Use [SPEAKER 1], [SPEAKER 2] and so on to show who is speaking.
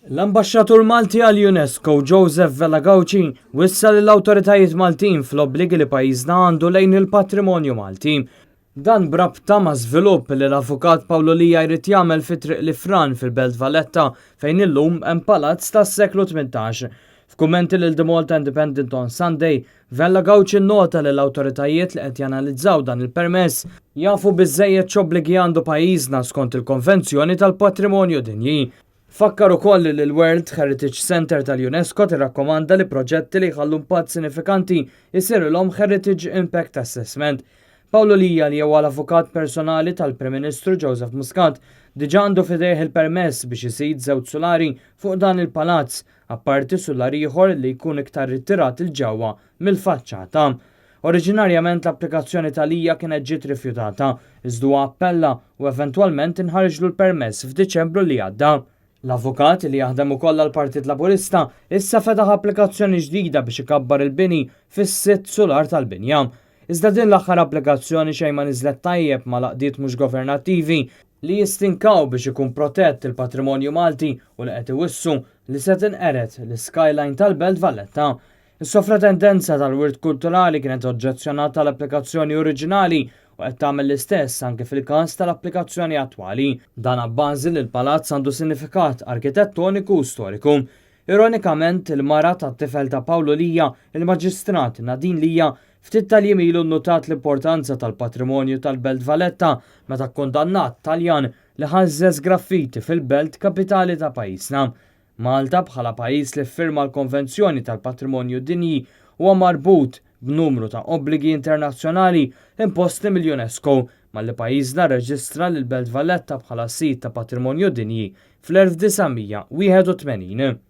[SPEAKER 1] L-Ambaxxatur Malti għall-UNESCO Joseph Vella Gauci wissa lill-awtoritajiet Maltin fl-obbligi li pajjiżna għandu lejn il-patrimonju Malti. Dan b'rabta ma' żvilupp li l-Avukat Pawlu Lia jrid jagħmel fi Triq l-Ifran fil-Belt Valletta fejn illum hemm palazz tas-seklu 18. F'kummenti lil The Malta Independent on Sunday, Vella Gauci nnota li l-awtoritajiet li qed janalizzaw dan il-permess jafu biżżejjed x'obbligi għandu pajjiżna skont il-Konvenzjoni tal-Patrimonju Dinji. Fakkar ukoll li l-World Heritage Centre tal-UNESCO tirrakkomanda li proġetti li jħallu impatt sinifikanti jsirilhom Heritage Impact Assessment. Pawlu Lia li huwa l-avukat personali tal-Prim Ministru Joseph Muscat diġà għandu f'idejh il-permess biex iżid żewġ sulari fuq dan il-palazz, apparti sular ieħor li jkun iktar rittirat 'il ġewwa mill-faċċata. Oriġinarjament l-applikazzjoni ta' Lia kienet ġiet rifjutata, iżda huwa appella u eventwalment inħariġlu l-permess f'Diċembru li għadda. L-avukat, li jaħdem ukoll għall-Partit Laburista, issa fetaħ applikazzjoni ġdida biex ikabbar il-bini fis-sitt sular tal-binja. Iżda din l-aħħar applikazzjoni xejn ma niżlet tajjeb mal-għaqdiet mhux governattivi li jistinkaw biex ikun protett il-patrimonju Malti u li qed iwissu li se tinqered l-iskyline tal-Belt Valletta. Is-Sovratendenza tal-Wirt Kulturali kienet oġġezzjonat tal-applikazzjoni oriġinali u qed tagħmel l-istess anke fil-każ tal-applikazzjoni attwali. Dan abbażi li l-palazz għandu sinifikat arkitettoniku u storiku. Ironikament, il-mara tat-tifel ta' Pawlu Lia, il-Maġistrat Nadine Lia, ftit tal-jiem ilu nnutat l-importanza tal-patrimonju tal-Belt Valletta meta kkundannat Taljan li ħażżeż graffiti fil-belt kapitali ta' pajjiżna. Malta bħala pajjiż li ffirma l-Konvenzjoni tal-Patrimonju Dinji huwa marbut b'numru ta' obbligi internazzjonali imposti mill-UNESCO malli pajjiżna rreġistra lill-Belt Valletta bħala sit ta' Patrimonju Dinji fl-1981.